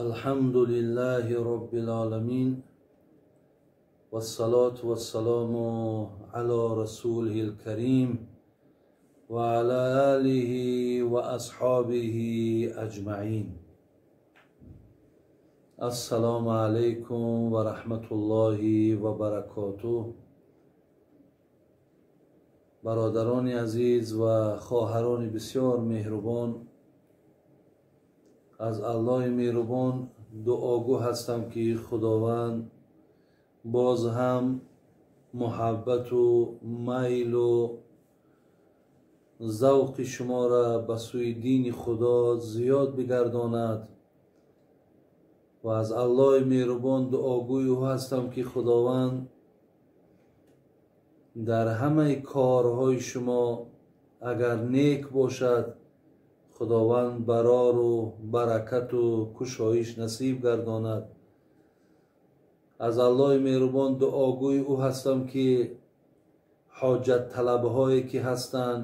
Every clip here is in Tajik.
الحمد لله رب العالمين والصلاة والسلام على رسوله الكريم وعلى آله وأصحابه أجمعين. السلام عليكم ورحمة الله وبركاته. Бародарони азиз ва хоҳарони бисёр меҳрубон, аз Аллоҳи меҳрубон дуогӯ ҳастам, ки Худованд боз ҳам муҳаббату майлу завқи шуморо ба сӯи дини Худо зиёд бигардонад ва аз Аллоҳи меҳрубон дуогӯи ӯ ҳастам, ки Худованд дар ҳамаи корҳои шумо агар нек бошад, Худованд барору баракату кушоиш насиб гардонад. Аз Аллоҳи меҳрубон дуогӯи ӯ ҳастам, ки ҳоҷатталабҳое ки ҳастанд,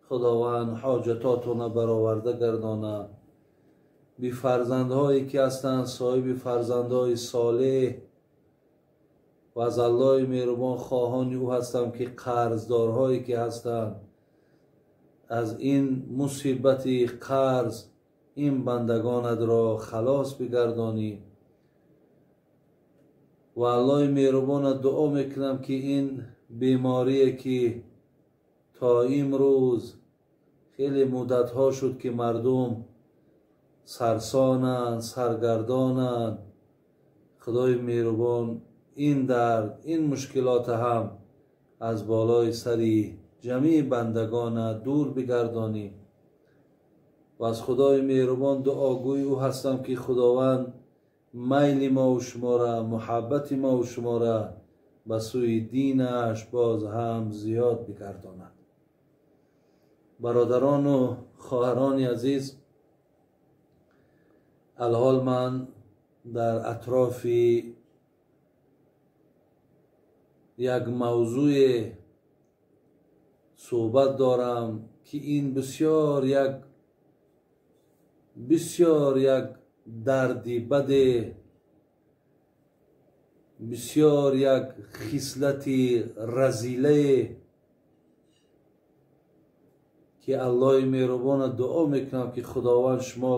Худованд ҳоҷатотонро бароварда гардонад. Бифарзандҳое ки ҳастанд, соҳиби фарзандҳои солеҳ, ва аз Аллоҳи меҳрубон хоҳони ӯ ҳастам, ки қарздорҳое ки ҳастанд, аз ин мусибати қарз ин бандагонатро халос бигардонӣ. Ва Аллоҳи меҳрубонат дуо мекунам, ки ин беморие ки то имрӯз хеле муддатҳо шуд, ки мардум сарсонанд, саргардонанд, Худои меҳрубон ин дард, ин мушкилот ҳам аз болои сари ҷамеи бандагона дур бигардонӣ. Ва аз Худои меҳрубон дуогӯи ӯ ҳастам, ки Худованд майли мову шуморо, муҳаббати мову шуморо ба сӯи динаш боз ҳам зиёд бигардонад. Бародарону хоҳарони азиз, алҳол ман дар атрофи як мавзӯе суҳбат дорам, ки ин бисёр як дарди баде, бисёр як хислати разилае, ки Аллоҳи меҳрубона дуо мекунам, ки Худованд шумо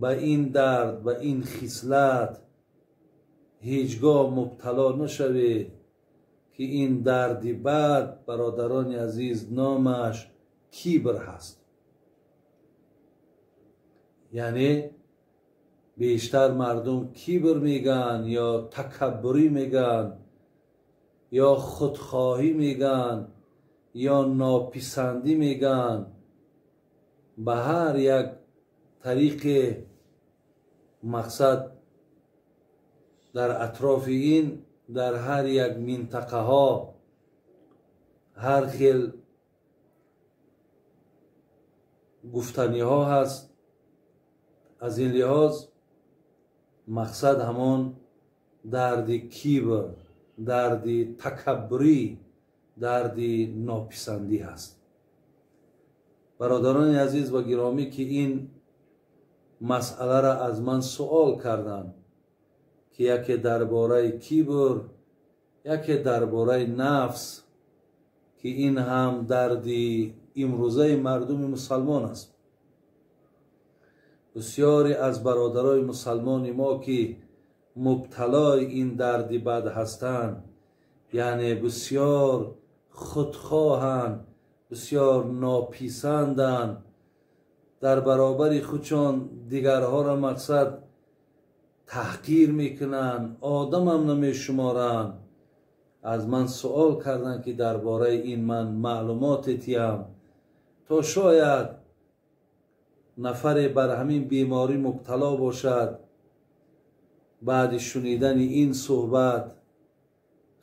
ба ин дард, ба ин хислат ҳеҷ гоҳ мубтало нашавед, ки ин дарди бад, бародарони азиз, номаш кибр ҳаст. Яъне бештар мардум кибр мегӯянд, ё такаббурӣ мегӯянд, ё худхоҳӣ мегӯянд, ё нописандӣ мегӯянд. Ба ҳар як тариқе мақсад дар атрофи ин дар ҳар як минтақаҳо ҳар хел гуфтаниҳо ҳаст. Аз ин лиҳоз мақсад ҳамон дарди кибр, дарди такаббурӣ, дарди нописандӣ ҳаст. Бародарони азиз ва гиромӣ, ки ин масъаларо аз ман суол карданд, ки яке дар бораи кибр, яке дар бораи нафс, ки ин ҳам дарди имрӯзаи мардуми мусалмон аст. Бисёре аз бародарои мусалмони мо, ки мубталои ин дарди бад ҳастанд, яъне бисёр худхоҳанд, бисёр нописанданд, дар баробари худшон дигарҳоро мақсад таҳқир мекунанд, одамам намешуморанд. Аз ман суол карданд, ки дар бораи ин ман маълумоте тиям, то шояд нафаре бар ҳамин беморӣ мубтало бошад, баъди шунидани ин суҳбат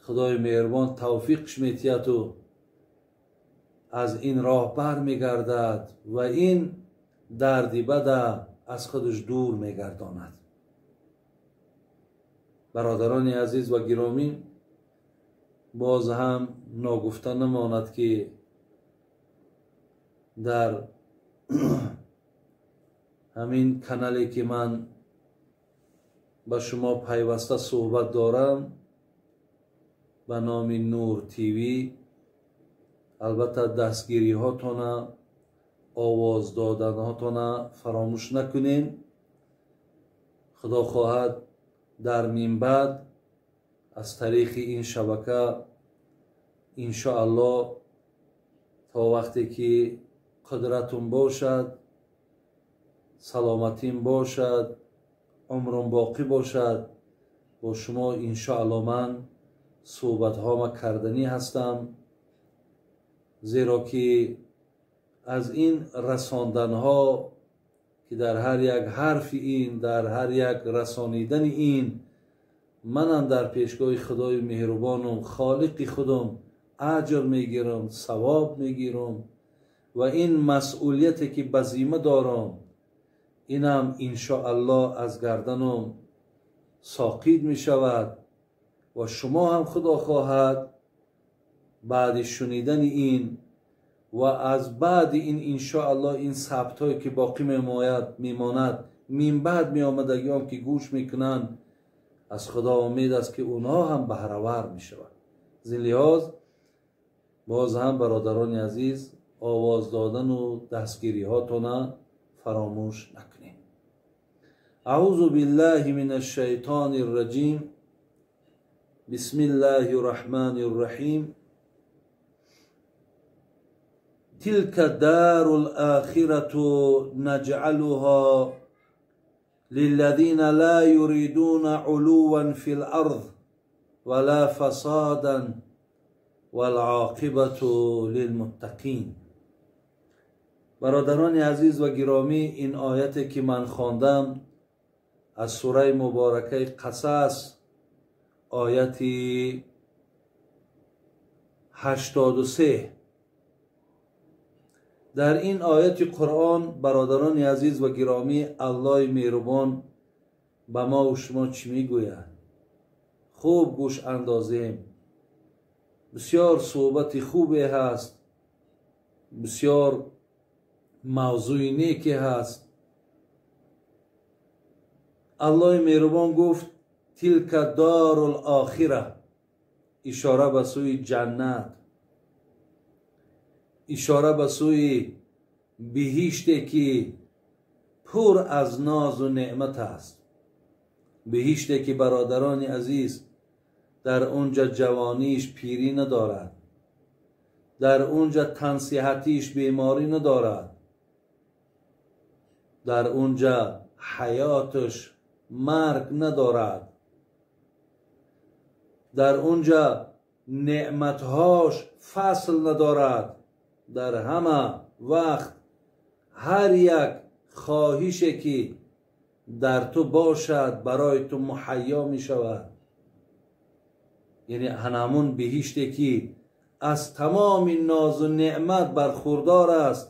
Худои меҳрубон тавфиқш метиҳаду аз ин роҳ бармегардад ва ин дарди бада аз худаш дур мегардонад. Бародарони азиз ва гиромӣ, боз ҳам ногуфта намонад, ки дар ҳамин канале ки ман ба шумо пайваста суҳбат дорам ба номи Нур ТВ. Албатта дастгириҳотона, овоз доданҳотона фаромӯш накунем. Худо хоҳад дар минбаъд аз тариқи ин шабака иншоаллоҳ то вақте ки қудратум бошад, саломатим бошад, умрум боқӣ бошад, бо шумо иншоаллоҳ ман суҳбатҳома карданӣ ҳастам, зеро ки аз ин расонданҳо ки дар ҳар як ҳарфи ин, дар ҳар як расонидани ин манам дар пешгоҳи Худои меҳрубонум, Холиқи худум аҷр мегирам, савоб мегирам ва ин масъулияте ки ба зимма дорам, инам иншоаллоҳ аз гарданам соқит мешавад ва шумо ҳам Худо хоҳад баъди шунидани ин ва аз баъди ин иншоаллоҳ ин сабтҳое ки боқӣ мемонад, минбаъд меомадагиён ки гӯш мекунанд, аз Худо умед аст ки онҳо ҳам баҳравар мешаванд. Аз ин лиҳоз боз ҳам бародарони азиз, овоз додану дастгириҳотона фаромӯш накунем. Аъузу биллаҳи минаш шайтони рраҷим. Бисмиллаҳи рраҳмани рраҳим. Тилка дарул охирату наҷъалуҳо лиллазина ла юридуна улуван фил арз ва ла фасадан вал оқибату лилмуттақин. Бародарони азиз ва гиромӣ, ин ояте ки ман хондам аз сураи муборакаи Қасас, ояти 83. Дар ин ояти Қуръон, бародарони азиз ва гиромӣ, Аллоҳи меҳрубон ба мо ва шумо чӣ мегӯяд? Хуб гӯш андозем. Бисёр суҳбати хубе ҳаст, бисёр мавзӯи неке ҳаст. Аллоҳи меҳрубон гуфт: тилка дорул охира, ишора ба сӯи ҷаннат, ишора ба сӯи биҳиште ки пур аз нозу неъмат аст, биҳиште ки бародарони азиз дар онҷа ҷавониш пирӣ надорад, дар онҷа тансиҳатиш беморӣ надорад, дар онҷа ҳаёташ марг надорад, дар онҷа неъматҳош фасл надорад. Дар ҳама вақт ҳар як хоҳише ки дар ту бошад барои ту муҳайё мешавад. Яъне ҳанамун биҳиште ки аз тамоми нозу неъмат бархурдор аст,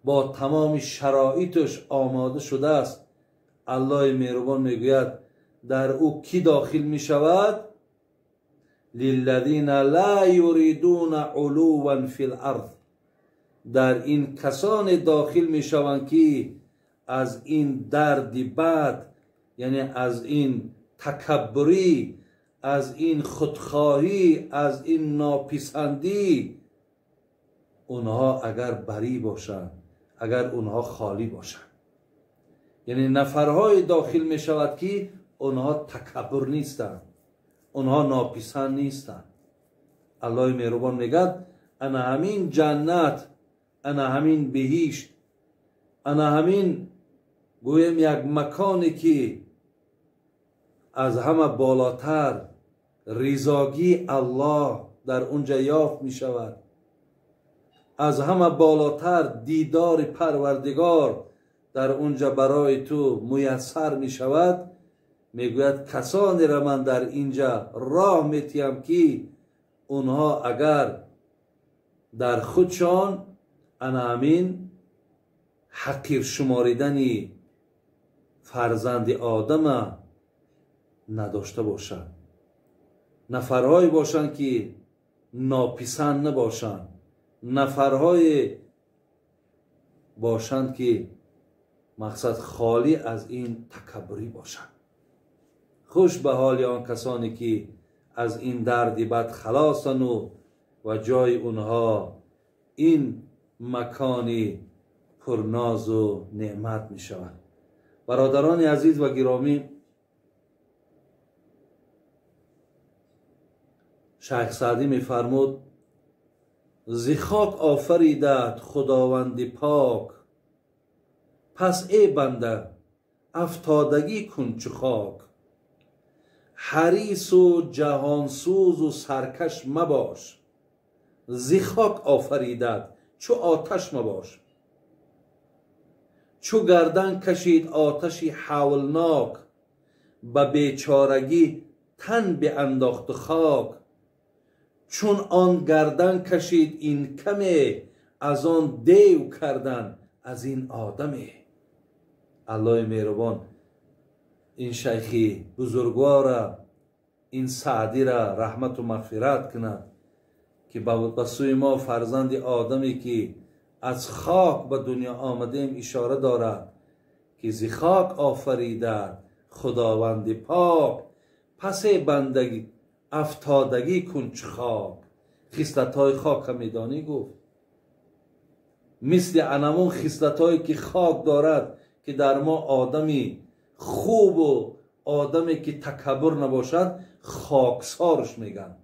бо тамоми шароиташ омода шудааст. Аллоҳи меҳрубон мегӯяд дар ӯ кӣ дохил мешавад? Лиллазина ла юридуна улуван фил арз. Дар ин касоне дохил мешаванд ки аз ин дарди бад, яъне аз ин такаббурӣ, аз ин худхоҳӣ, аз ин нописандӣ, онҳо агар барӣ бошанд, агар онҳо холӣ бошанд, яъне нафарҳое дохил мешавад ки онҳо такаббур нестанд, онҳо нописанд нестанд. Аллоҳи меҳрубон мегӯяд ана ҳамин ҷаннат, ана ҳамин биҳишт, ана ҳамин гӯем як маконе ки аз ҳама болотар ризогии Аллоҳ дар онҷа ёфт мешавад, аз ҳама болотар дидори Парвардигор дар онҷа барои ту муяссар мешавад. Мегӯяд касонеро ман дар инҷа роҳ метиҳам ки онҳо агар дар худшон ана ҳамин ҳақир шуморидани фарзанди одама надошта бошанд, нафарҳое бошанд ки нописанд набошанд, нафарҳое бошанд ки мақсад холӣ аз ин такаббурӣ бошанд. Хуш ба ҳоли он касоне ки аз ин дарди бад халосанд ва ҷои онҳо ин макони пурнозу неъмат мешавад. Бародарони азиз ва гиромӣ, шайх Саъдӣ мефармуд: зи хок офаридат худованди пок, пас эй банда афтодагӣ кун чу хок. Ҳарису ҷаҳонсӯзу саркаш мабош, зи хок офаридат чу оташ мабош. Чу гардан кашид оташи ҳавлнок, ба бечорагӣ тан биандохту хок. Чун он гардан кашид ин каме, аз он дев кардан аз ин одаме. Аллоҳи меҳрубон ин шайхи бузургвора, ин Саъдира раҳмату мағфират кунад, ки ба сӯи мо фарзанди одаме ки аз хок ба дунё омадем ишора дорад, ки зи хок офаридат худованди пок, пас эй бандагӣ афтодагӣ кун чу хок. Хислатҳои хока медонӣ? Гуфт мисли анамон хислатҳое ки хок дорад, ки дар мо одами хубу одаме ки такаббур набошад хоксорш мегӯянд.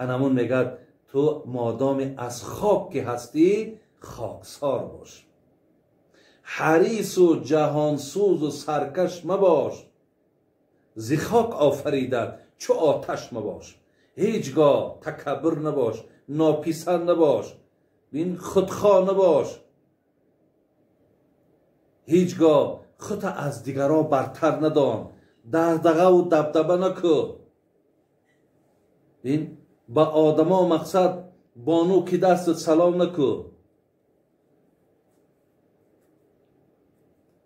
Анамон мегӯяд ту модоми аз хок ки ҳастӣ хоксор бош. Ҳарису ҷаҳонсӯзу саркаш мабош, зи хок офаридат чу оташ мабош. Ҳеҷ гоҳ такаббур набош, нописанд набош, бин худхоҳ набош, ҳеҷ гоҳ худта аз дигарон бартар надон, дағдағаву дабдаба накӯ. Бин ба одамо мақсад бону ки дастат салом накӯ,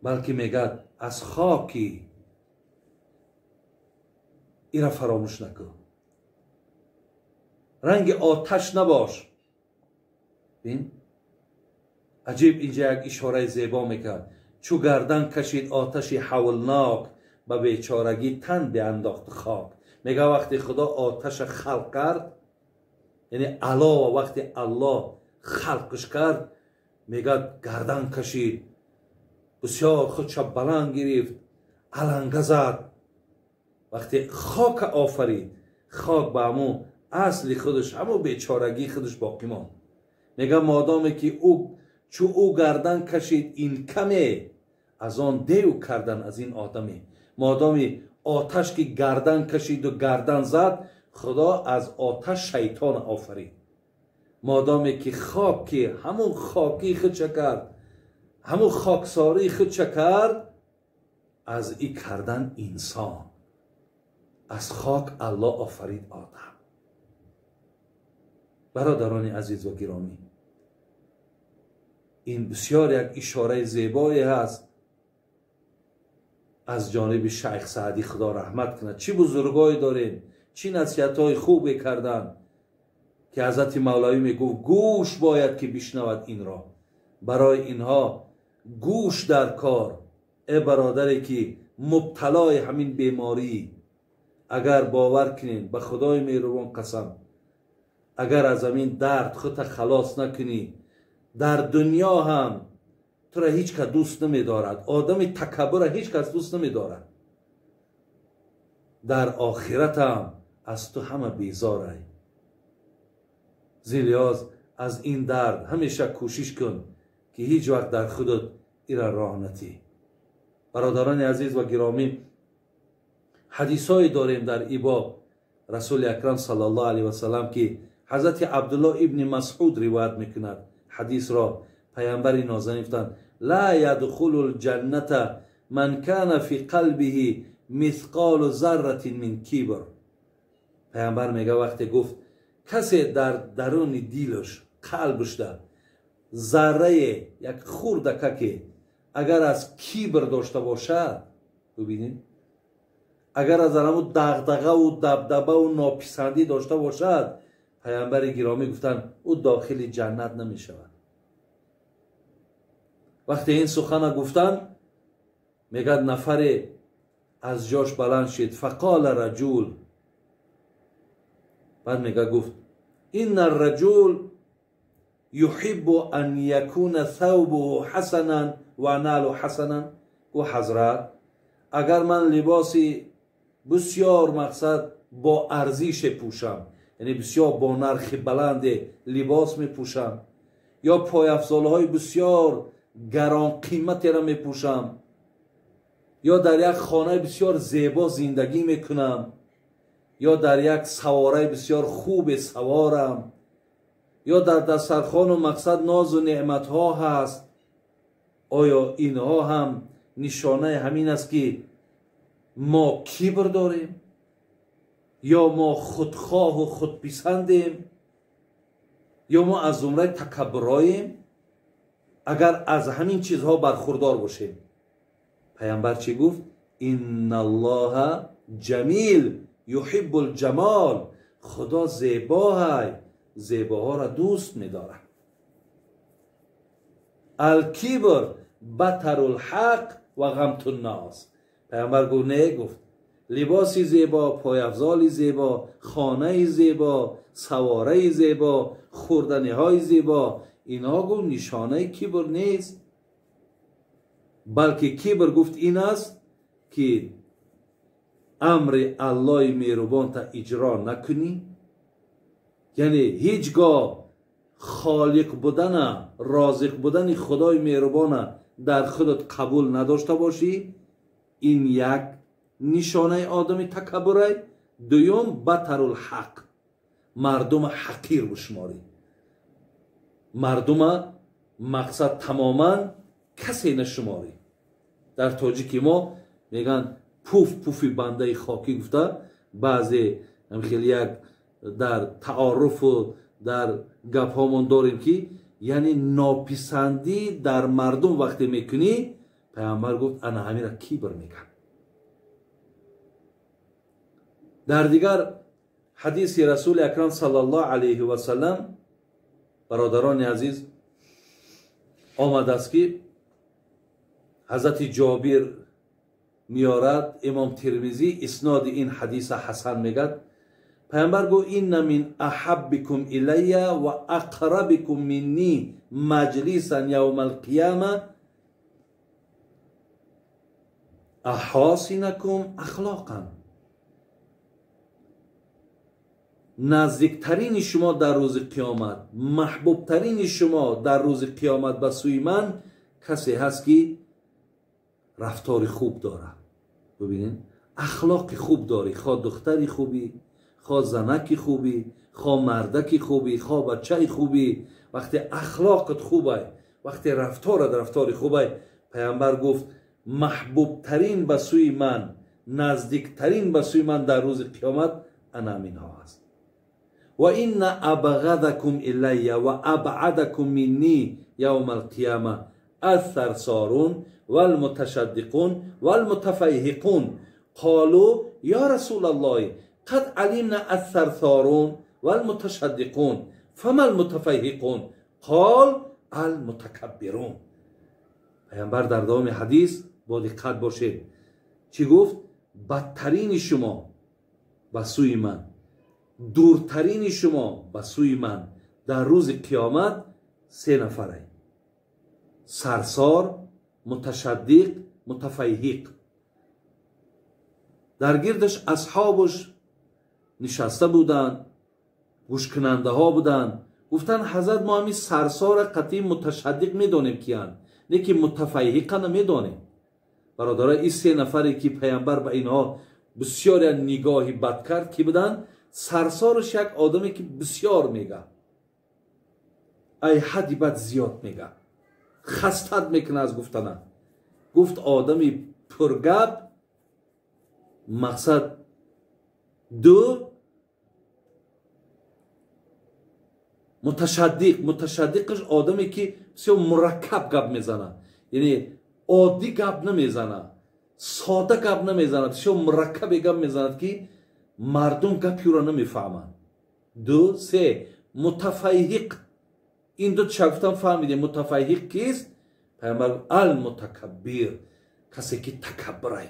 балки мегӯяд аз хоки ира фаромӯш накӯ, ранги оташ набош. Бин аҷиб инҷа як ишораи зебо мекард: чу гардан кашид оташи ҳавлнок, ба бечорагӣ тан биандохт хок. Мега вақте худо оташа халқ кард, яъне алова вақте Аллоҳ халқш кард, мегӯяд гардан кашид, бисёр худша баланд гирифт, аланга зад. Вақте хока офарид, хок ба ҳамун асли худаш, ҳамун бечорагии худаш боқӣ монд. Мега модоме ки ӯ чу ӯ гардан кашид ин каме, аз он дев кардан аз ин одаме. Модоми оташ ки гардан кашиду гардан зад, худо аз оташ шайтон офарид. Модоме ки хок ки ҳамун хокии худша кард, ҳамун хоксории худша кард, аз и кардан инсон. Аз хок Аллоҳ офарид одам. Бародарони азиз ва гиромӣ, ин бисёр як ишораи зебое ҳаст аз ҷониби шайх Саъдӣ, худо раҳмат кунад. Чӣ бузургое дорем, чӣ насиҳатҳои хубе карданд, ки ҳазрати Мавлавӣ мегуфт гӯш бояд ки бишнавад инро. Барои инҳо гӯш дар кор. Э бародаре ки мубталои ҳамин беморӣ, агар бовар кунед ба худои меҳрубон қасам, агар аз ҳамин дард худта халос накунӣ, дар дунё ҳам тура ҳеҷ кас дӯст намедорад. Одами такаббурра ҳеҷ кас дӯст намедорад. Дар охират ҳам аз ту ҳама безорай. Зилиёз аз ин дард ҳамеша кӯшиш кун ки ҳеҷ вақт дар худат ира роҳ натӣ. Бародарони азиз ва гиромӣ, ҳадисҳое дорем дар ибоб расули акрам саллаллоҳу алайҳи васаллам, ки ҳазрати Абдуллоҳ ибни Масъуд ривоят мекунад ҳадисро. Паямбари нозанин гуфтанд: ла ядхулу лҷанната ман кана фи қалбиҳи мисқолу зарратин мин кибр. Паямбар мега вақте гуфт касе дар даруни дилаш, қалбашда заррае, як хурдакаке агар аз кибр дошта бошад, бибинед, агар аз ҳамун дағдағаву дабдабаву нописандӣ дошта бошад, паямбари гиромӣ гуфтанд ӯ дохили ҷаннат намешавад. Вақте ин сухана гуфтанд, мегӯяд нафаре از جاش بلند شد. فقال رجل، بعد میگه گفت ان الرجل يحب ان يكون ثوبه حسنا و نعله حسنا. گفت حضرت اگر من لباسی بسیار مقصد با ارزش پوشم، یعنی بسیار با نرخ بلند لباس میپوشم، یا پایافزالهای بسیار گران قیمتی را میپوشم، یا در یک خانه بسیار زیبا زندگی میکنم، یا در یک سواره بسیار خوب سوارم، یا در دسترخوان و مقصد ناز و نعمت ها هست، آیا اینها هم نشانه همین است که ما کبر داریم یا ما خودخواه و خودپسندیم یا ما از زمره تکبراییم؟ اگر از همین چیزها برخوردار باشیم. پیامبر چی گفت؟ ان الله جمیل یحب الجمال. خدا زیبا، زیباها را دوست می‌دارد. الکبر بطر الحق و غمت الناس. پیامبر گفت نه، گفت لباسی زیبا، پایافزالی زیبا، خانه زیبا، سواره زیبا، خوردنی های زیبا، اینا گفت نشانه کبر نیست، بلکه کبر گفت این است که امر الله مهربان تا اجرا نکنی، یعنی هیچگاه خالق بودن، رازق بودن خدای مهربان در خودت قبول نداشته باشی. این یک نشانه آدم تکبره. دوم بطر الحق، مردم حقیر بشماری، مردم مقصد تماما کسی نشماری. در تاجیکی ما میگن پوف پوفی بنده خاکی گفته، بعضی خیلی یک در تعارف و در گپ هامون داریم که یعنی ناپسندی در مردم وقتی میکنی، پیامبر گفت انا همین را کبر میگن. در دیگر حدیث رسول اکرم صلی الله علیه و سلم، برادران عزیز، آمده است که حضرت جابر میارد، امام ترمذی اسناد این حدیث حسن میگد. پیامبر گفت ان من احبکم الی و اقربکم منی مجلسا یوم القیامه احاسنکم اخلاقا. نزدیکترین شما در روز قیامت، محبوبترین شما در روز قیامت به سوی من کسی هست که رفتار خوب داره. ببینین، اخلاق خوب داری، خواه دختری خوبی، خواه زنکی خوبی، خواه مردکی خوبی، خواه بچه خوبی، وقتی اخلاقت خوبه، وقتی رفتارت رفتار خوبه، پیامبر گفت محبوبترین به سوی من، نزدیکترین به سوی من در روز قیامت انا منها است. و ان ابغضکم الی و ابعدکم منی یوم القیامه الثرثارون والمتشدقون والمتفیهقون. قالوا یا رسول الله قد علمنا الثرثارون والمتشدقون فما المتفیهقون؟ قال المتکبرون. پیامبر در دوام حدیث با دقت باشید چی گفت؟ بدترین شما به سوی من، دورترین شما به سوی من در روز قیامت سه نفره: سرسار، متشدق، متفیهق. در گردش اصحابش نشسته بودند، گوش کننده ها بودند. گفتن حضرت ما همین سرسار قطعی متشدق میدانیم کیان، لیکن متفیهق نمیدانیم. برادرای، این سه نفری که پیامبر به اینها بسیار نگاهی بد کرد کی بودن؟ سرسارش یک آدمی که بسیار میگه، ای حدی بد زیاد میگه، خستت میکنه از گفتنه. گفت آدمی پرگپ، مقصد دو متشدق، متشدقش آدمی که بسیار مرکب گپ میزنه، یعنی عادی گپ نمیزنه، ساده گپ نمیزنه، بسیار مرکب گپ میزند که مردم گپی را نمیفهمند. دو، سه، متفیهق. این دو چه گفتم فهمیدیم متفیهق کیست؟ پیامبر المتکبر، کسی که تکبره،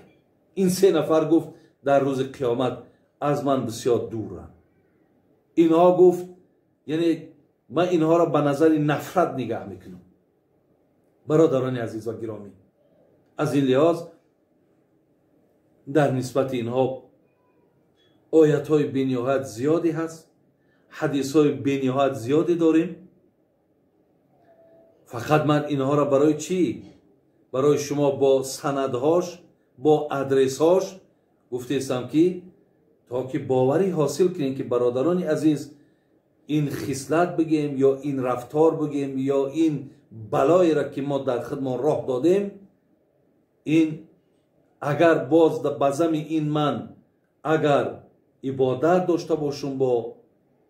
Ин се нафар, гуфт, дар рӯзи қиёмат аз ман бисёр дуранд. Инҳо, гуфт, яъне ман инҳоро ба назари нафрат нигаҳ мекунам. Бародарони азиз ва гиромӣ, аз ин лиҳоз дар нисбати инҳо оятҳои бениҳоят зиёде ҳаст, ҳадисҳои бениҳоят зиёде дорем. Фақат ман инҳоро барои чӣ барои шумо бо санадҳош, бо адресҳош гуфтаистам, ки то ки боварӣ ҳосил кунем, ки бародарони азиз, ин хислат бигем ё ин рафтор бигем ё ин балоеро ки мо дар худмон роҳ додем, ин агар боз ба зами ин ман агар ибодат дошта бошум, бо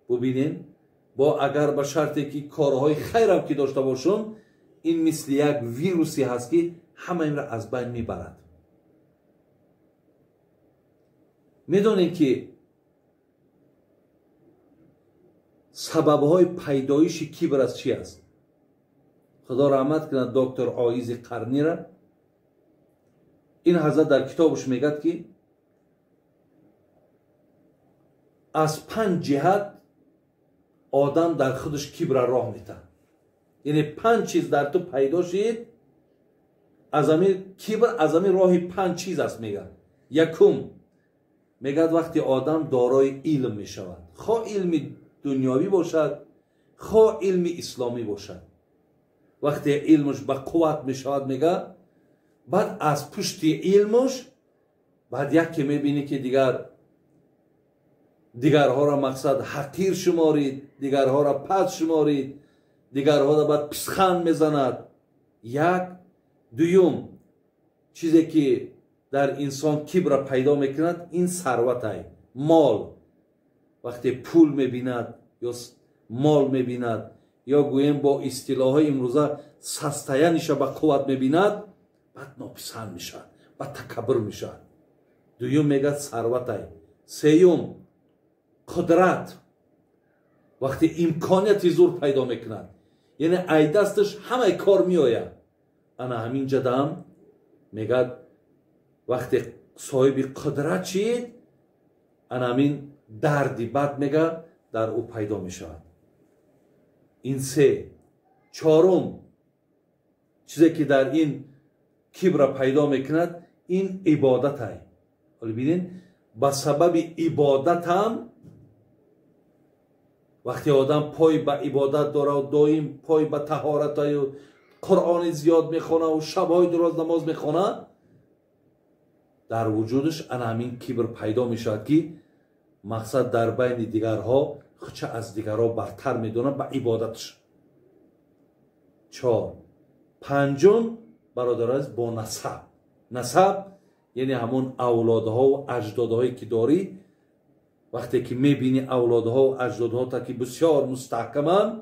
бубинем, бо агар ба шарте ки корҳои хайрам ки дошта бошум, ин мисли як вирусе ҳаст, ки ҳама инро аз байн мебарад. Медонем, ки сабабҳои пайдоиши кибр аз чи аст? Худо раҳмат кунад доктор Оизи Қарнира. Ин ҳазрат дар китобаш мегӯяд, ки аз панҷ ҷиҳат одам дар худаш кибра роҳ метаҳад. Яъне панҷ чиз дар ту пайдо шид, аз ами кибр аз ами роҳи панҷ чиз аст, мегӯяд. Якум, мегӯяд, вақте одам дорои илм мешавад, хо илми дунёвӣ бошад, хо илми исломӣ бошад, вақте илмаш ба қувват мешавад, мегӯяд, баъд аз пушти илмаш баъд яке мебинӣ, ки дигарҳоро мақсад ҳақир шуморид, дигарҳоро паст шуморид, дигарҳоро баъд писхан мезанад. Як. Дуюм, чизе ки дар инсон кибра пайдо мекунад, ин сарватай, мол. Вақте пул мебинад ё мол мебинад, ё гӯем бо истилоҳҳои имрӯза састаяниша ба қувват мебинад, баъд нописанд мешавад, баъд такаббур мешавад. Дуюм, мегӯяд, сарватай. Сеюм, қудрат. Вақте имконияти зур пайдо мекунад, яъне ай дасташ ҳамаи кор меояд. Ана ҳамин ҷадам, мегӯяд, вақте соҳиби қудрат шид, ана ҳамин дарди бад, мега, дар ӯ пайдо мешавад. Ин се. Чорум, чизе ки дар ин кибра пайдо мекунад, ин ибодатай. Ҳоло бинед, ба сабаби ибодатам вақте одам пой ба ибодат дорад, доим пой ба таҳоратаю қуръони зиёд мехонаву шабҳои дуроз намоз мехонад, дар вуҷудаш ана ҳамин кибр пайдо мешавад, ки мақсад дар байни дигарҳо худша аз дигарҳо бартар медонад ба ибодаташ. Чор. Панҷум, бародарон азиз, бо насаб. Насаб яъне ҳамон авлодҳову аҷдодҳое ки дорӣ. Вақте ки мебинӣ авлодҳову аҷдодҳота ки бисёр мустаҳкаманд,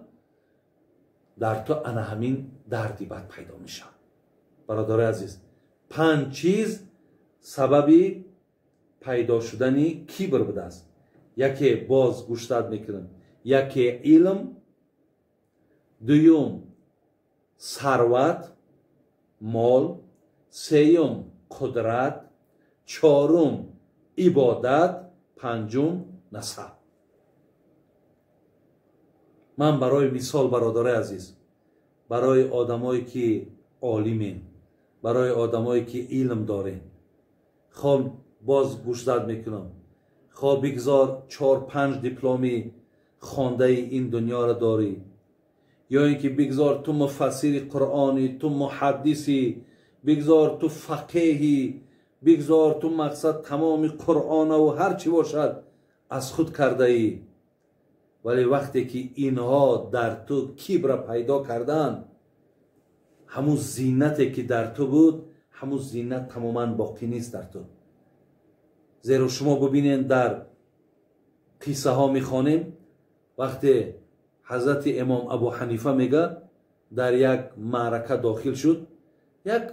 дар ту ана ҳамин дарди бад пайдо мешавад. Бародарои азиз, панҷ чиз сабаби пайдо шудани кибр будааст. Яке, боз гӯштад мекунам, яке илм, дуюм сарват, мол, сеюм қудрат, чорум ибодат, панҷум насаб. Ман барои мисол, бародарои азиз, барои одамое ки олимен, барои одамое ки илм дорем, хоб боз гӯшзад мекунам, хоб бигзор 4-5 дипломи хондаи ин дунёро дорӣ, ё ин ки бигзор ту муфассири қуръонӣ, ту муҳаддисӣ, бигзор ту фақеҳӣ, бигзор ту мақсад тамоми қуръонаву ҳар чӣ бошад аз худ кардаӣ, вале вақте ки инҳо дар ту кибра пайдо карданд, ҳамун зинате ки дар ту буд, ҳамун зинат тамоман боқӣ нест дар ту. Зеро шумо бубинед, дар қиссаҳо мехонем, вақте ҳазрати имом Абу Ҳанифа, мега, дар як маърака дохил шуд, як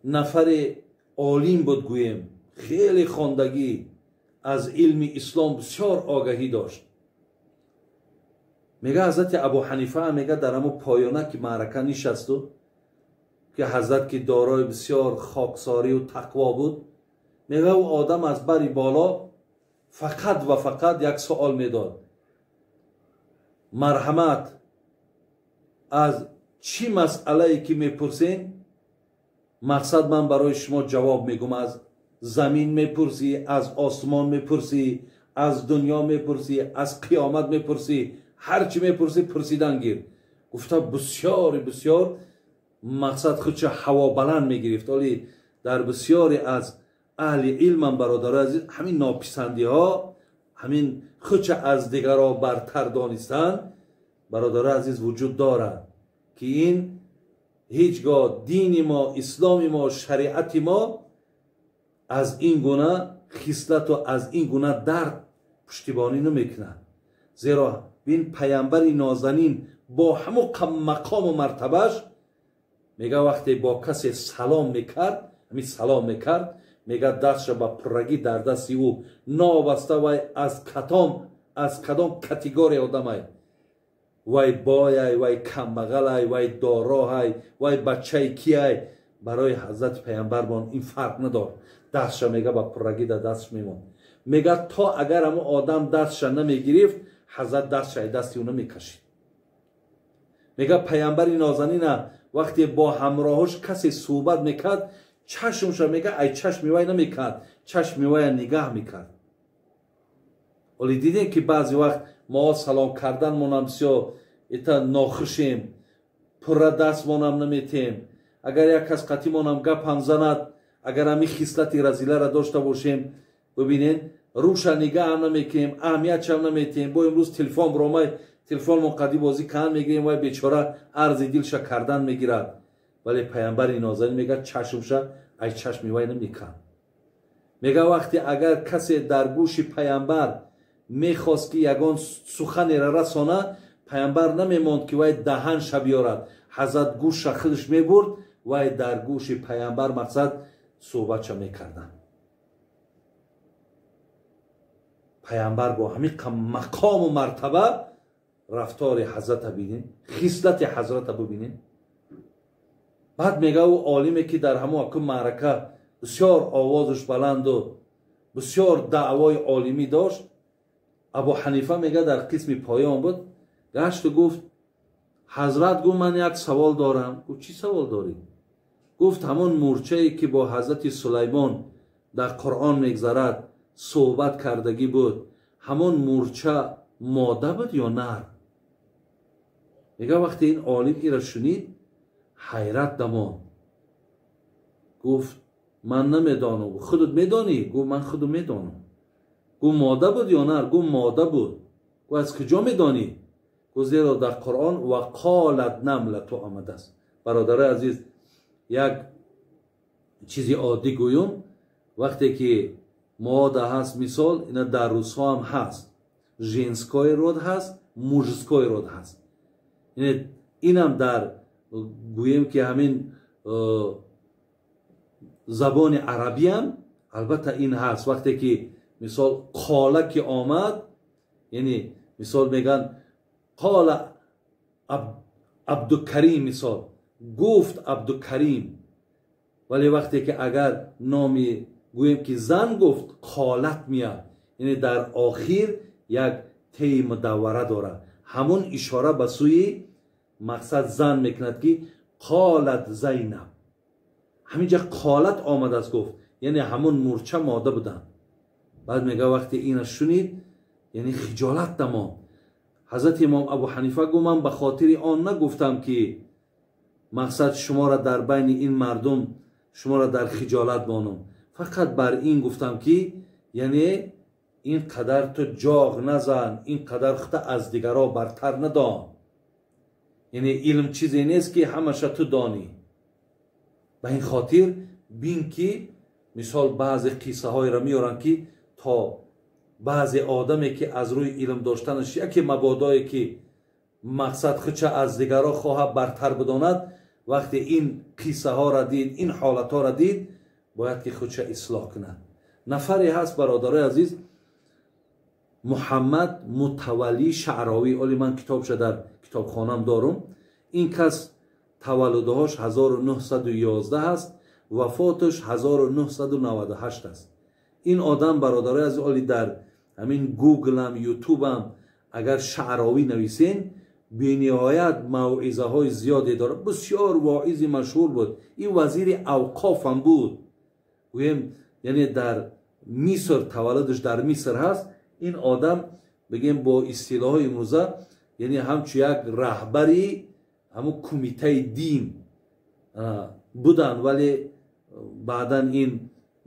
нафари олим буд, гӯем, хеле хондагӣ, аз илми ислом бисёр огаҳӣ дошт. Мега, ҳазрати Абу Ҳанифа, мега, дар ҳамун поёна ки маърака нишасту, ки ҳазрат ки дорои бисёр хоксорию тақво буд, Мега ӯ одам аз бари боло фақат ва фақат як суол медод: марҳамат, аз чӣ масъалае ки мепурсем, мақсад ман барои шумо ҷавоб мегӯм. Аз замин мепурсӣ, аз осмон мепурсӣ, аз дунё мепурсӣ, аз қиёмат мепурсӣ, ҳар чӣ мепурсӣ пурсидан гир. Гуфта бисёри бисёр мақсад худша ҳавобаланд мегирифт. Оли дар бисёре аз аҳли илмам, бародарои азиз, ҳамин нописандиҳо, ҳамин худша аз дигарро бартар донистан, бародарои азиз, вуҷуд дорад, ки ин ҳеҷ гоҳ дини мо, исломи мо, шариати мо аз ин гуна хислату аз ин гуна дард пуштибонӣ намекунад. Зеро ин паямбари нозанин бо ҳамон мақому мартабаш мега вақте бо касе салом мекард, ҳамин салом мекард, мега дастша ба пуррагӣ дар дасти ӯ новобаста вай аз кадом категория одамай, вай бояй, вай камбағалай, вай дороҳай, вай бачаи кияй, барои ҳазрати паямбармон ин фарқ надор. Дастша мега ба пуррагӣ дар дастш мемонд. Мега то агар ҳамон одам дастша намегирифт, ҳазрат дастша ай дасти ӯ намекашид. Мега паямбари нозанина вақте бо ҳамроҳош касе суҳбат мекард, чашмша мега ай чашми вай намекард, чашми вая нигаҳ мекард. Оли дидем, ки баъзе вақт мо салом карданмонам бисёр ита нохушем, пурра дастмонам наметем. Агар як кас қатимонам гапам занад, агар ҳамин хислати разиларо дошта бошем, бибинед, рӯша нигаҳам намекунем, аҳамиятшам наметем. Бо имрӯз телефон биромай, телефонмон қадӣ бозӣ кан мегирем, вай бечора арзи дилша кардан мегирад. Вале паямбари нозанин мега чашмша ай чашми вай намекард. Мега вақте агар касе дар гӯши паямбар мехост, ки ягон суханеро расона, паямбар намемонд, ки вай даҳанша биёрад, ҳазрат гӯшша худаш мебурд, вай дар гӯши паямбар мақсад суҳбатша мекарданд. Паямбар бо ҳамин мақому мартаба рафтори ҳазрата бинем, хислати ҳазрата бибинем. Баъд мега ӯ олиме, ки дар ҳамон аку маърака бисёр овозаш баланду бисёр даъвои олимӣ дошт, Абу Ҳанифа, мега дар қисми поён буд, гашту гуфт: ҳазрат, гуфт, ман як савол дорам. Гуфт: чӣ савол дорӣ? Гуфт: ҳамон мурчае, ки бо ҳазрати Сулаймон дар Қуръон мегзарад, суҳбат кардагӣ буд, ҳамон мурча мода буд ё нар? Мега вақте ин олим ира шунид, ҳайрат дамонд. Гуфт: ман намедонам, худат медонӣ? Гуфт: ман худу медонам. Гуфт: мода буд ё нар? Гуфт: мода буд. Гуфт: аз куҷо медонӣ? Гуфт: зеро дар Қуръон ва қолат намлату омадааст. Бародарои азиз, як чизи оддӣ гӯюм: вақте ки мода ҳаст, мисол, ина дар русҳо ҳам ҳаст, женской род ҳаст, мужской род ҳаст. Инам дар гӯем, ки ҳамин забони арабиам албатта ин ҳаст. Вақте ки мисол қола ки омад, яъне мисол мегӯянд қола Абдукарим, мисол гуфт Абдукарим. Вале вақте ки агар номи гӯем, ки зан гуфт, қолат меяд, яъне дар охир як теи мудаввара дорад, ҳамон ишора ба сӯи мақсад зан мекунад, ки қолат Зайнаб. Ҳаминҷа қолат омадааст, гуфт, яъне ҳамон мурча мода буданд. Баъд мега вақте ина шунид, яъне хиҷолат дамонд. Ҳазрати имом Абу Ҳанифа гуфт: ман ба хотири он нагуфтам, ки мақсад шуморо дар байни ин мардум шуморо дар хиҷолат монам, фақат бар ин гуфтам, ки яъне ин қадар ту ҷоғ назан, ин қадар хута аз дигарро бартар надон. Яъне илм чизе нест, ки ҳамаша ту донӣ. Ба ин хотир бин, ки мисол баъзе қиссаҳоеро меоранд, ки то баъзе одаме, ки аз рӯи илм доштанаш яке мабодое, ки мақсад худша аз дигарро хоҳад бартар бидонад, вақте ин қиссаҳоро дид, ин ҳолатҳоро дид, бояд ки худша ислоҳ кунад. Нафаре ҳаст, бародарои азиз, Муҳаммад Мутаваллӣ Шаъровӣ. Оли ман китобша дар китобхонам дорум. Ин кас таваллудҳош 1911 аст, вафоташ 1998 аст. Ин одам бародарои аз оли дар ҳамин Гуглам, Ютубам агар Шаъровӣ нависен, бениҳоят мавъизаҳои зиёде дорад. Бисёр воизи машҳур буд. Ин вазири авқофам буд. Гӯем, яъне дар Миср, таваллудаш дар Миср ҳаст. Ин одам бигем бо истилоҳҳои имрӯза, яъне ҳамчун як раҳбари ҳамун кумитаи дин буданд, вале баъдан ин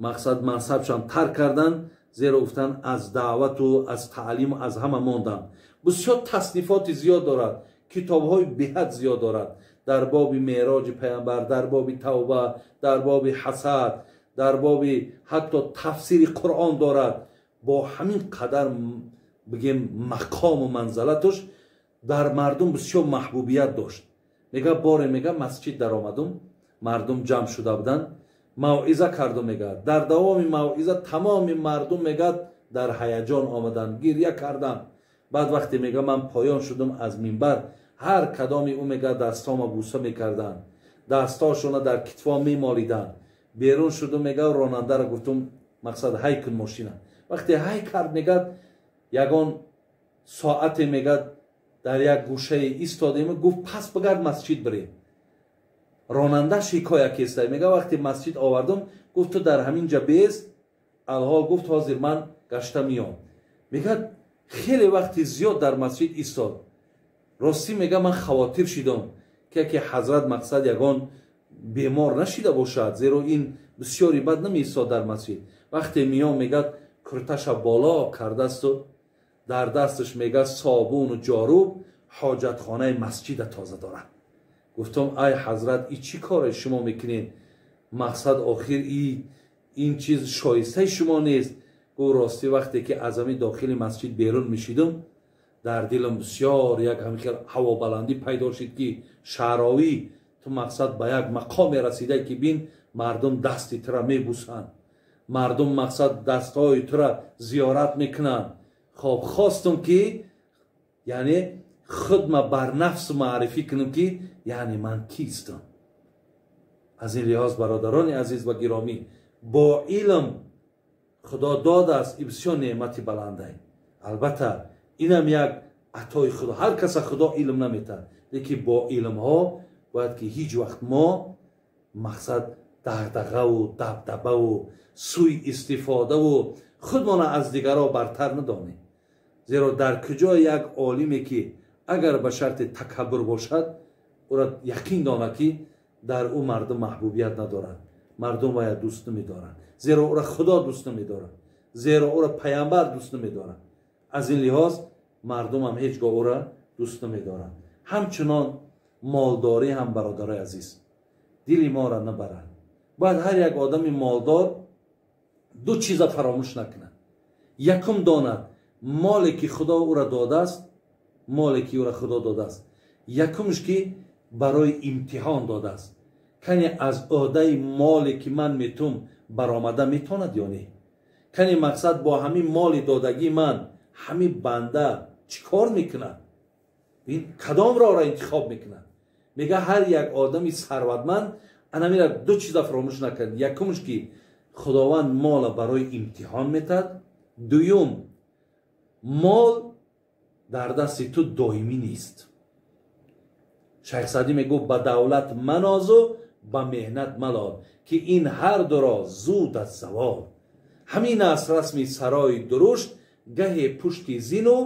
мақсад мансабшам тарк карданд, зеро гуфтанд аз даъвату аз таълиму аз ҳама монданд. Бисёр таснифоти зиёд дорад, китобҳои беҳад зиёд дорад дар боби меъроҷи паямбар, дар боби тавба, дар боби ҳасад, дар боби ҳатто тафсири Қуръон дорад. Бо ҳамин қадар бигем мақому манзалаташ дар мардум бисёр маҳбубият дошт. Мега боре мега масҷид даромадум, мардум ҷамъ шуда буданд, мавъиза кардум. Мега дар давоми мавъиза тамоми мардум мега дар ҳаяҷон омаданд, гиря карданд. Баъд вақте мега ман поён шудум аз минбар, ҳар кадоми ӯ мега дастома буса мекарданд, дастошона дар китфо мемолиданд. Берун шудум, мега ронандаро гуфтум мақсад ҳай кун мошина. Вақте ҳай кард, мега ягон соате мега дар як гӯшае истодем, гуфт пас бигард масҷид бирем. Ронанда шикоя кеста. Мега вақте масҷид овардум, гуфт ту дар ҳамин ҷа бест, алҳол гуфт ҳозир ман гашта миём. Мега хеле вақти зиёд дар масҷид истод. Ростӣ мега ман хавотир шидам, ки яке ҳазрат мақсад ягон бемор нашида бошад, зеро ин бисёри бад намеистод дар масҷид. Вақте миём, мега курташа боло кардасту дар дасташ мега собуну ҷоруб, ҳоҷатхонаи масҷида тоза дорад. Гуфтам ай ҳазрат, и чӣ коре шумо мекунед? Мақсад охир ин чиз шоистаи шумо нест. Гуфт ростӣ вақте ки аз ҳамин дохили масҷид берун мешидам, дар дилам бисёр як ҳамин хел ҳавобаландӣ пайдо шид, ки Шаъровӣ ту мақсад ба як мақоме расида, ки бин мардум дасти тура мебусанд, мардум мақсад дастҳои тура зиёрат мекунанд. Хоб хостум ки яъне худма бар нафс маърифӣ кунам, ки яъне ман кистам. Аз ин лиҳоз бародарони азиз ва гиромӣ, бо илм худо додааст, ин бисёр неъмати баландай. Албатта инам як атои худо, ҳар каса худо илм наметаҳад, лекин бо илмҳо бояд ки ҳеҷ вақт мо мақсад дағдағаву дабдабаву сӯи истифодаву худмона аз дигарҳо бартар надонем. Зеро дар куҷо як олиме ки агар ба шарти такаббур бошад, ӯра яқин донад, ки дар ӯ мардум маҳбубият надорад, мардум вая дӯст намедоранд, зеро ӯра худо дӯст намедорад, зеро ӯра паямбар дӯст намедорад. Аз ин лиҳоз мардумам ҳеҷ гоҳ ӯра дӯст намедоранд. Ҳамчунон молдорӣ ҳам бародарои азиз дили моро набарад. Бояд ҳар як одами молдор ду чиза фаромӯш накунад. Якум донад моле ки худо ӯра додааст, моле ки ӯра худо додааст, якумш ки барои имтиҳон додааст. Кане аз ӯҳдаи моле ки ман метум баромада метонад ё не? Кане мақсад бо ҳамин моли додагии ман ҳамин банда чӣ кор мекунад? Ин кадом роҳро интихоб мекунад? Мега ҳар як одами сарватманд анамира ду чиза фаромӯш накард. Якумш ки худованд мола барои имтиҳон метад. Дуюм, мол дар дасти ту доимӣ нест. Шайх Саъдӣ мегӯфт ба давлат манозу, ба меҳнат малол, ки ин ҳар дуро зуд аз завол. Ҳамин аст расми сарои дурушт, гаҳе пушти зину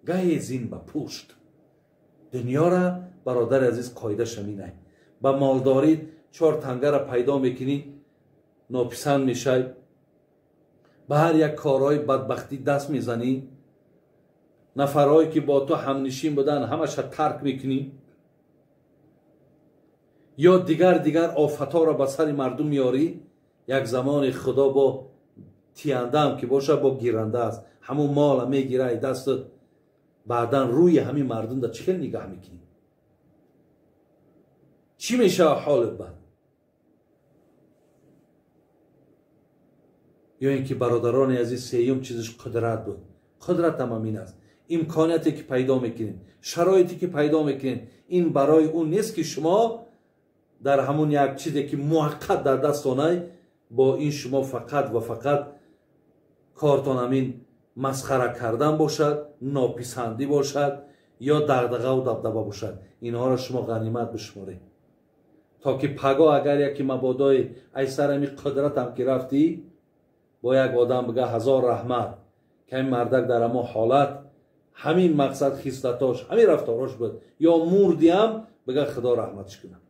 гаҳе зин ба пушт. Дунёра бародари азиз қоидааш ҳаминай. Ба молдорӣ чор тангара пайдо мекунӣ, нописанд мешай, ба ҳар як корҳои бадбахтӣ даст мезанӣ, нафарҳое ки бо ту ҳамнишин буданд ҳамаша тарк мекунӣ, ё дигар офатҳоро ба сари мардум меорӣ. Як замоне худо бо тияндаам ки бошад, бо гиранда аст, ҳамун мола мегирай дастат, баъдан рӯи ҳамин мардум да чӣ хел нигаҳ мекунӣ? Чӣ мешавад ҳолат бад? Ё ин ки бародарони азиз, сеюм чизаш қудрат буд. Қудрат ҳам ҳамин аст. Имконияте ки пайдо мекунед, шароите ки пайдо мекунед, ин барои ӯ нест ки шумо дар ҳамун як чизе ки муваққат дар дастонай, бо ин шумо фақат ва фақат Кортон ҳамин масхара кардан бошад, нописандӣ бошад ё дағдағаву дабдаба бошад, инҳоро шумо ғанимат бишуморед, то ки паго агар яке мабодои ай сар ҳами қудратам ки рафтӣ, бо як одам бига ҳазор раҳмат, ки ҳамин мардак дар ҳамон ҳолат ҳамин мақсад хислатош ҳамин рафторош буд, ё мурдиам бига худо раҳматш кунад.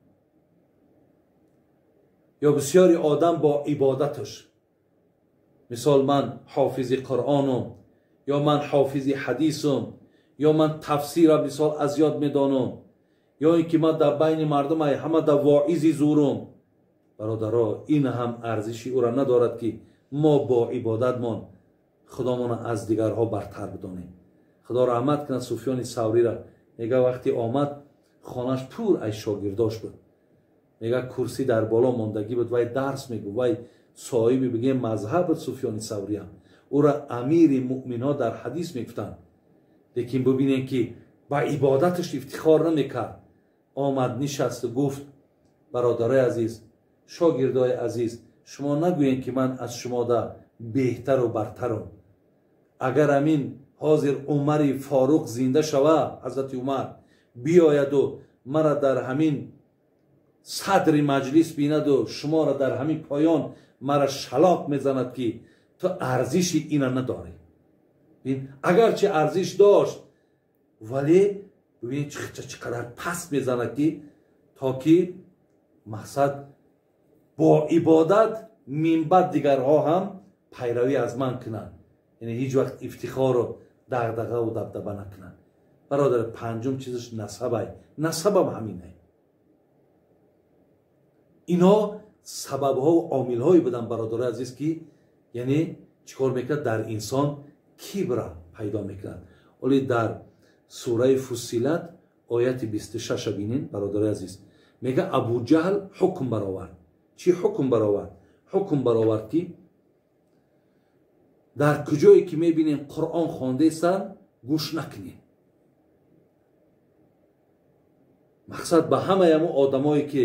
Ё бисёри одам бо ибодаташ, мисол ман ҳофизи қуръонум, ё ман ҳофизи ҳадисум, ё ман тафсира мисол аз ёд медонам, ё ин ки ман дар байни мардум ай ҳама дар воизи зурум. Бародаро, ин ҳам арзиши ӯра надорад, ки мо бо ибодатмон худомона аз дигарҳо бартар бидонем. Худо раҳмат кунад Суфёни Саврира. Мега вақти омад хонаш пур ай шогирдош буд. Мега курсӣ дар боло мондагӣ буд, вай дарс мегуфт, вай соҳиби бигем мазҳаб буд Суфёни Савриям. Ӯра амири муъминҳо дар ҳадис мегуфтанд. Лекин бибинем, ки ба ибодаташ ифтихор намекард. Омад, нишасту гуфт: бародарои азиз, шогирдои азиз, шумо нагӯед, ки ман аз шумода беҳтару бартарам. Агар амин ҳозир Умари Форуқ зинда шава, ҳазрати Умар биёяду мара дар ҳамин садри маҷлис бинаду шуморо дар ҳамин поён, мара шалоқ мезанад, ки ту арзиши ина надорӣ. Агарчи арзиш дошт, вале бибинед, чӣ қадар паст мезанад, ки то ки мақсад бо ибодат минбаъд дигарҳо ҳам пайравӣ аз ман кунанд, яъне ҳеҷ вақт ифтихору дағдағаву дабдаба накунанд. Бародар, панҷум чизаш насабай, насабам ҳаминай. Инҳо сабабҳову омилҳое буданд, бародарои азиз, ки яъне чӣ кор мекунад? Дар инсон кибра пайдо мекунад. Оле дар сураи Фуссилат ояти 26-а бинен, бародарои азиз. Мега Абуҷаҳл ҳукм баровард. Чӣ ҳукм баровард? Ҳукм баровард, ки дар куҷое ки мебинем Қуръон хондаестанд, гӯш накунем. Мақсад ба ҳамаи ҳамон одамое, ки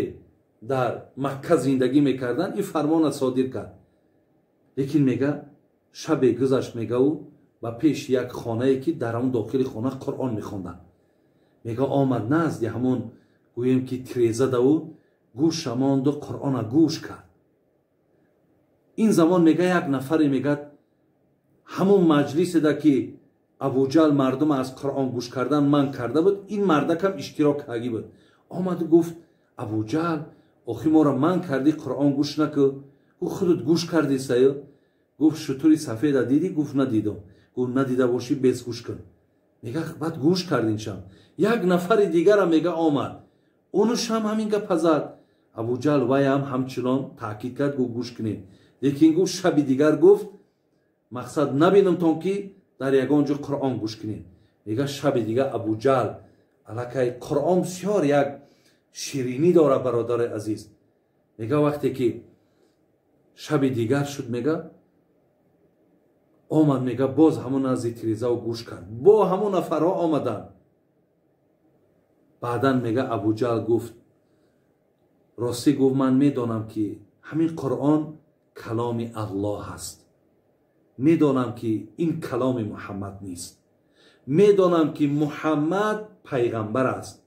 дар Макка зиндагӣ мекарданд, ин фармона содир кард. Лекин мега шабе гузашт, мега ӯ ба пеши як хонае, ки дар ҳамон дохили хона Қуръон мехонданд. Мега омад назди ҳамон, гӯем ки тиреза да, ӯ гӯша монду Қуръона гӯш кард. Ин замон мега як нафаре мегад ҳамон маҷлиседа, ки Абуҷал мардум аз Қуръон гӯш кардан ман карда буд, ин мардакам иштирок кардагӣ буд. Омаду гуфт: Абуҷал, охи моро ман кардӣ, Қуръон гӯш накӯ. Гуфт: худут гӯш кардӣ саю? Гуфт: шутури сафеда дидӣ? Гуфт: надидам. Гуфт: надида бошӣ, бес гӯш кун. Мега баъд гӯш кардиншам. Як нафари дигара мега омад, онушам ҳамин гапа зад. Абуҷал вайам ҳамчунон таъкид кард, гуфт: гӯш кунед. Лекин гуфт, шаби дигар, гуфт, мақсад набинамтон, ки дар ягон ҷо Қуръон гӯш кунед. Мега шаби дигар Абуҷал аллакай Қуръон бисёр як ширинӣ дорад, бародари азиз. Мега вақте ки шаби дигар шуд, мега омад, мега боз ҳамон назди тирезао гӯш кард, бо ҳамон нафарҳо омаданд. Баъдан мега Абуҷал гуфт: ростӣ, гуфт, ман медонам, ки ҳамин Қуръон каломи Аллоҳ аст, медонам, ки ин каломи Муҳаммад нест, медонам, ки Муҳаммад пайғамбар аст,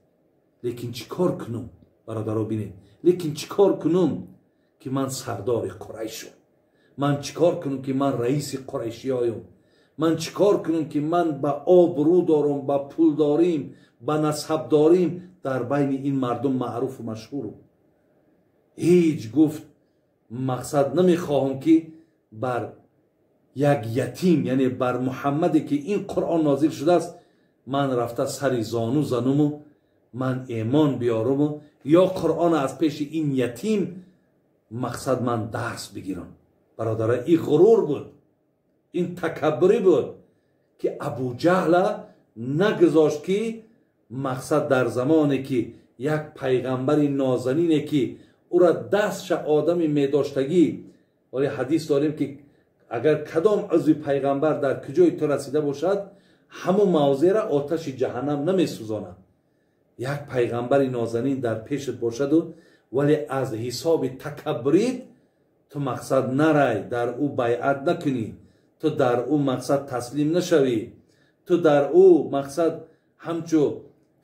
лекин чӣ кор кунум? Бародаро, бинед, лекин чӣ кор кунум, ки ман сардори Қурайшум? Ман чӣ кор кунум, ки ман раиси қурайшиёюм? Ман чӣ кор кунум, ки ман ба обрӯ дорум, ба пул дорим, ба насаб дорим, дар байни ин мардум маъруфу машҳурум? Ҳеҷ, гуфт, мақсад намехоҳам, ки бар як ятим, яъне бар Муҳаммаде, ки ин Қуръон нозил шудааст, ман рафта сари зону зануму ман эмон биёруму ё Қуръона аз пеши ин ятим мақсад ман дарс бигирам. Бародара, ин ғурур буд, ин такаббурӣ буд, ки Абуҷаҳла нагузошт, ки мақсад дар замоне, ки як пайғамбари нозанине, ки ӯра дастша одами медоштагӣ, вале ҳадис дорем, ки агар кадом узви пайғамбар дар куҷои ту расида бошад, ҳамон мавзеъра оташи ҷаҳаннам намесӯзонад. Як пайғамбари нозанин дар пешат бошаду, вале аз ҳисоби такаббурит ту мақсад нарай, дар ӯ байъат накунӣ, ту Ту дар ӯ мақсад таслим нашавӣ, ту дар ӯ мақсад ҳамчу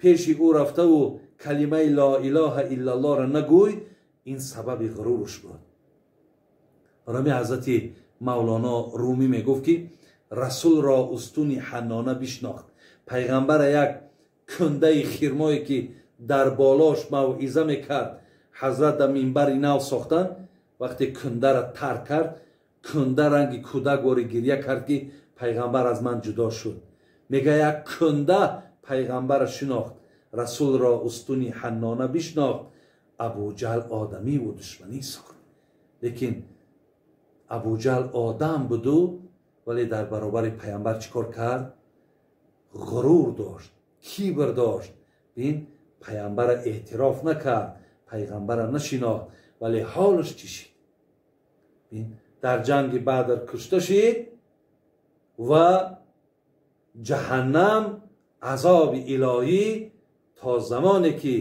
пеши ӯ рафтаву калимаи ло илоҳа иллаллоҳро нагӯй, ин сабаби ғуруруш буд. Барои ҳазрати Мавлоно Румӣ мегуфт, ки расулро устуни ҳаннона бишнохт. Пайғамбара як кундаи хирмое ки дар болош мавъиза мекард, ҳазрат дар минбари нав сохтанд, вақте кундара тарк кард, кунда ранги кӯдак вори гирья кард, ки пайғамбар аз ман ҷудо шуд. Мега як кунда пайғамбара шинохт, расулро устуни ҳаннона бишнохт, Абуҷаҳл одамиву душманӣ сохт. Лекин Абуҷаҳл одам буду, вале дар баробари пайғамбар чӣ кор кард? Ғурур дошт, кибр дошт. Бин, пайғамбара эътироф накард, пайғамбара нашинохт, вале ҳолаш чӣ шид? Бин, дар ҷанги Бадр кушта шид ва ҷаҳаннам азоби илоҳӣ то замоне ки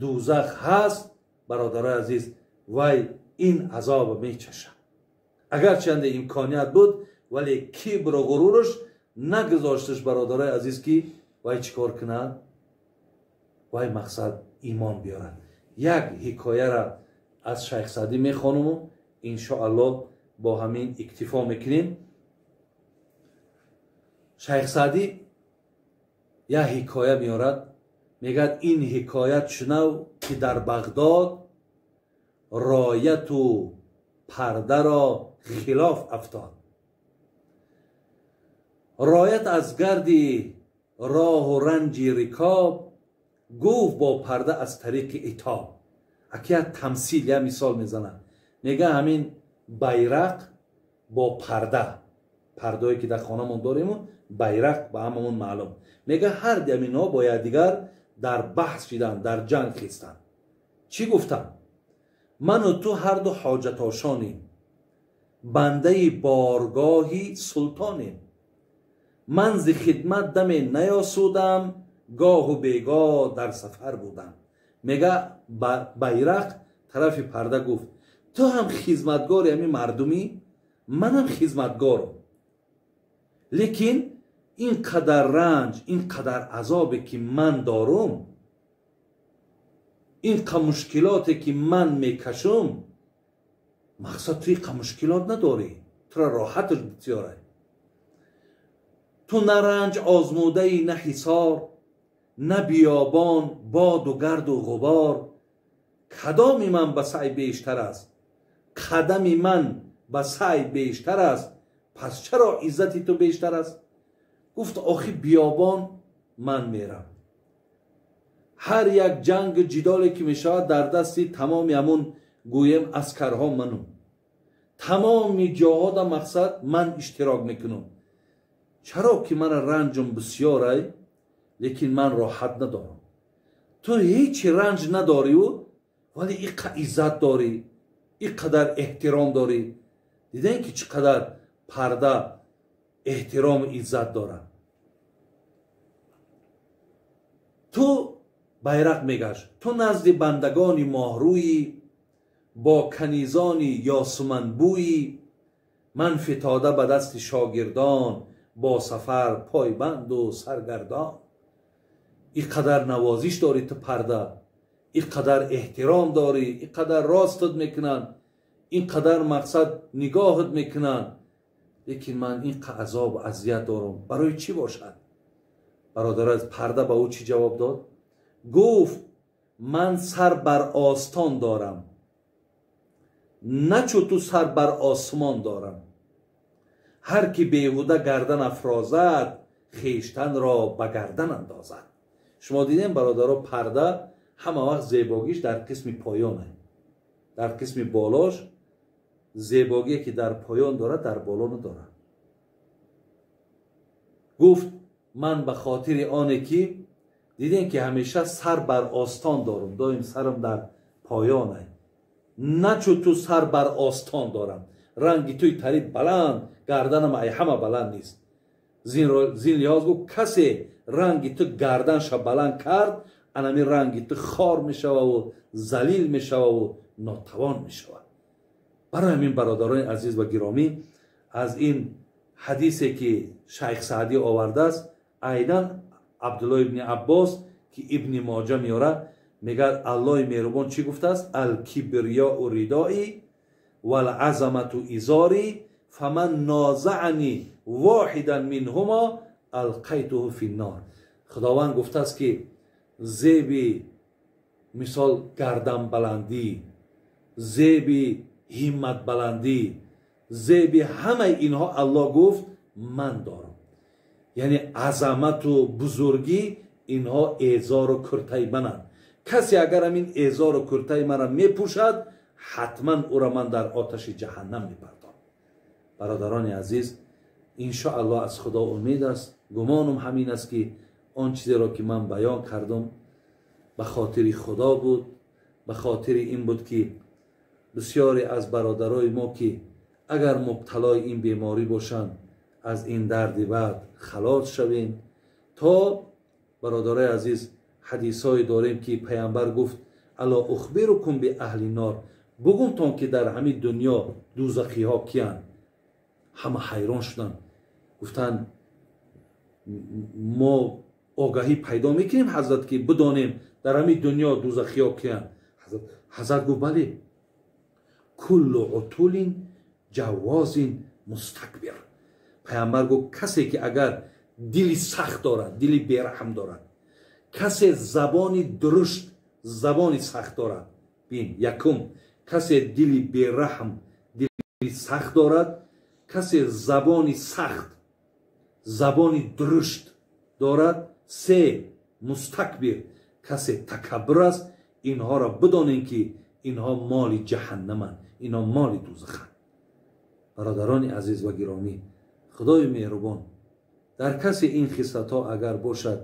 дӯзах ҳаст, бародарои азиз, вай ин азобро мечашад. Агарчанде имконият буд, вале кибру ғуруруш нагузошташ, бародарои азиз, ки вай чӣ кор кунад? Вай мақсад имон биёрад. Як ҳикояра аз Шайх Саъдӣ мехонуму иншоаллоҳ бо ҳамин иктифо мекунем. Шайх Саъдӣ як ҳикоя меорад, мегӯяд: ин ҳикоят шунав, ки дар Бағдод рояту пардаро хилоф афтод. Роят аз гарди роҳу ранҷи рикоб гуфт бо парда аз тариқи итоб. Аки як тамсил, як мисол мезанад. Мега ҳамин байрақ бо парда, пардое ки дар хонамон дорему, байрақ ба ҳамамон маълум. Мега ҳар ҳаминҳо бо якдигар дар баҳс шиданд, дар ҷанг хистанд. Чӣ гуфтанд? Ману ту ҳарду ҳоҷатошонем, бандаи боргоҳи султонем. Ман зи хидмат даме наёсудам, гоҳу бегоҳ дар сафар будам. Мега байрақ тарафи парда гуфт: ту ҳам хизматгори ҳамин мардумӣ, манам хизматгорам. Лекин ин қадар ранҷ, ин қадар азобе ки ман дорум, ин қа мушкилоте ки ман мекашум, мақсад ту ин қа мушкилот надорӣ, тура роҳаташ бисёрай. Ту на ранҷ озмудаи, на ҳисор, на биёбон, боду гарду ғубор. Кадоми ман ба саъй бештар аст? Қадами ман ба саъй бештар аст, пас чаро иззати ту бештар аст? Гуфт: охи биёбон ман мерам. Ҳар як ҷангу ҷидоле ки мешавад дар дасти тамоми ҳамун гӯем аскарҳо ману. Тамоми ҷоҳода мақсад ман иштирок мекунам. Чаро ки мана ранҷум бисёрай, лекин ман роҳат надорам. Ту ҳеҷ ранҷ надорию, вале иқа иззат дорӣ, иқадар эҳтиром дорӣ. Дидем ки чӣ қадар парда эҳтирому иззат дорад. Ту байрақ мегашт, ту назди бандагони моҳрӯӣ, бо канизони ёсуманбӯӣ. Ман фитода ба дасти шогирдон, бо сафар пойбанду саргардон. Ин қадар навозиш дорӣ ту парда, ин қадар эҳтиром дорӣ, ин қадар ростат мекунанд, ин қадар мақсад нигоҳат мекунанд, лекин ман ин қа азобу азият дорам. Барои чӣ бошад? Бародар, аз парда ба ӯ чӣ ҷавоб дод? Гуфт: ман сар бар остон дорам, на чу ту сар бар осмон дорам. Ҳар ки беҳуда гардан афрозад, хештанро ба гардан андозад. Шумо дидем, бародаро, парда ҳама вақт зебогиш дар қисми поёне, дар қисми болош зебогие ки дар поён дорад, дар боло надорад. Гуфт: ман ба хотири оне ки дидем ки ҳамеша сар бар остон дорам, доим сарам дар поёне, на чу ту сар бар остон дорам. Ранги туи тари баланд, гарданам ай ҳама баланд нест. Зин лиҳоз гуфт: касе ранги ту гарданша баланд кард, анами ранги ту хор мешававу залил мешававу нотавон мешавад. Барои ҳамин, бародарони азиз ва гиромӣ, аз ин Ҳадисе ки Шайх Саъдӣ овардааст, айнан Абдулло ибни Аббос ки Ибни Моҷа меорад, мегӯяд Аллоҳи меҳрубон чӣ гуфтааст? Алкибриёу ридои валазамату изори фаман нозаани воҳидан минҳумо алқайтуҳу финнор. Худованд гуфтааст ки зеби мисол гарданбаландӣ, зеби ҳимматбаландӣ, зеби ҳамаи инҳо Аллоҳ гуфт ман дорам. Яъне азамату бузургӣ инҳо эъзору куртаи мананд. Касе агар ҳамин эъзору куртаи маро мепӯшад, ҳатман ӯро ман дар оташи ҷаҳаннам мепартом. Бародарони азиз, иншоаллоҳ аз Худо умед аст, гумонам ҳамин аст ки он чизеро ки ман баён кардам ба хотири Худо буд, ба хотири ин буд ки бисёре аз бародарои мо ки агар мубталои ин беморӣ бошанд, аз ин дарди бад халос шавем. То бародарои азиз, ҳадисҳое дорем ки Паямбар гуфт: ало ухбирукум би аҳли нор, бугумтон ки дар ҳамин дунё дӯзахиҳо киянд. Ҳама ҳайрон шуданд, гуфтанд мо огаҳӣ пайдо мекунем ҳазрат ки бидонем дар ҳамин дунё дӯзахиҳо киянд. Ҳазрат гуфт: бале, куллу утулин ҷавозин мустакбир. Паямбар гуфт касе ки агар дили сахт дорад, дили бераҳм дорад, касе забони дурушт, забони сахт дорад, бин, якум касе дили бераҳм, дили сахт дорад, касе забони сахт, забони дурушт дорад, се мустакбир, касе такаббур аст, инҳоро бидонем ки инҳо моли ҷаҳаннаманд, инҳо моли дӯзаханд. Бародарони азиз ва гиромӣ, Худои меҳрубон дар касе ин хислатҳо агар бошад,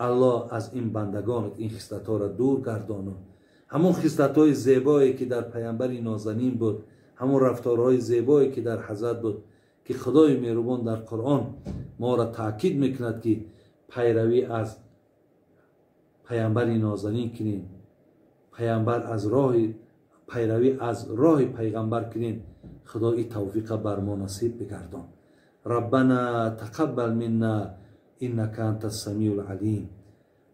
Аллоҳ аз ин бандагонат ин хислатҳоро дур гардону ҳамон хислатҳои зебое ки дар Паямбари нозанин буд, ҳамон рафторҳои зебое ки дар ҳазрат буд, ки Худои меҳрубон дар Қуръон моро таъкид мекунад ки пайравӣ аз Паямбари нозанин кунем, паямбар аз роҳи пайравӣ аз роҳи пайғамбар кунем. Худо ин тавфиқа бар мо насиб бигардон. Раббана тақаббал минна иннака анта самиул алим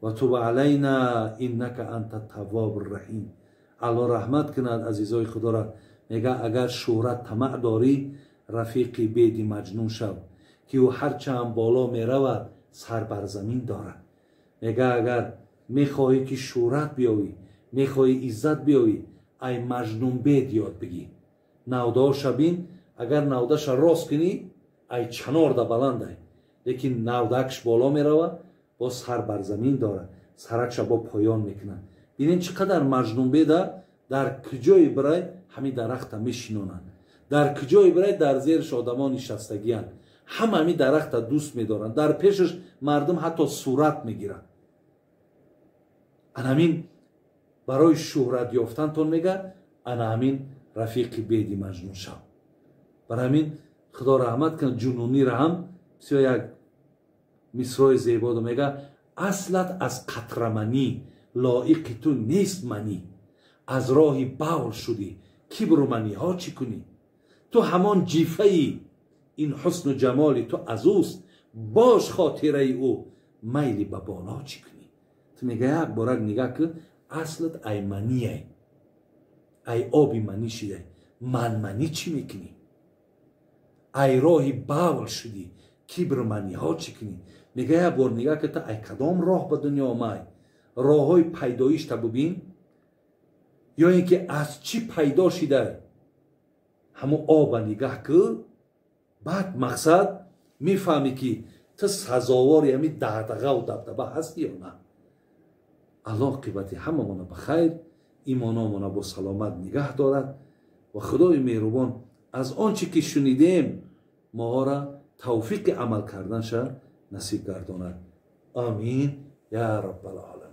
ва туб алайна иннака анта таввобур раҳим. Аллоҳ раҳмат кунад азизои Худоро. Мега агар шӯҳрат тамаъ дорӣ, рафиқи беди маҷнун шав, ки ӯ ҳарчанд боло меравад, сар бар замин дорад. Мега агар мехоҳӣ ки шӯҳрат биёвӣ, мехоҳӣ иззат биёвӣ, ай маҷнун бед ёд бигӣ. Навдаоша бин, агар навдаша рост кунӣ, ай чанорда баландай, лекин навдаакш боло меравад, бо сар бар замин дорад, саракша бо поён мекунад. Бинен чӣ қадар маҷнунбеда дар куҷои бирай ҳамин дарахта мешинонанд, дар куҷои бирай дар зериш одамо нишастагиянд, ҳама ҳамин дарахта дӯст медоранд, дар пешаш мардум ҳатто сурат мегиранд. Ана ҳамин барои шӯҳрат ёфтантон мега, ана ҳамин рафиқи беди маҷнун шав. Бар ҳамин Худо раҳмат кунад Ҷунунира ҳам бисёр як мисрои зебо мега: аслат аз қатраманӣ, лоиқи ту нест манӣ, аз роҳи бавл шудӣ, кибру маниҳо чӣ кунӣ? Ту ҳамон ҷифаи ин ҳусну ҷамоли ту аз ӯст, бош хотираи ӯ, майли ба боло чӣ кунӣ? Ту мега як борак нигаҳ кун, аслат ай маниай, ай оби манӣ шидай, манманӣ чӣ мекунӣ? Ай роҳи бавл шудӣ, кибру маниҳо чӣ кунӣ? Мега як бор нигаҳ кун, ту ай кадом роҳ ба дунё омай, роҳҳои пайдоишта бубин, ё ин ки аз чӣ пайдо шидай, ҳамон оба нигаҳ кун, баъд мақсад мефаҳмӣ ки ту сазовори ҳамин дағдағаву дабдаба ҳастӣ ё на. Аллоҳ қибати ҳамамона ба хайр, имономона бо саломат нигаҳ дорад ва Худои меҳрубон аз он чӣ ки шунидем моҳоро тавфиқи амал карданша насиб гардонад. Амин я раббал оламин.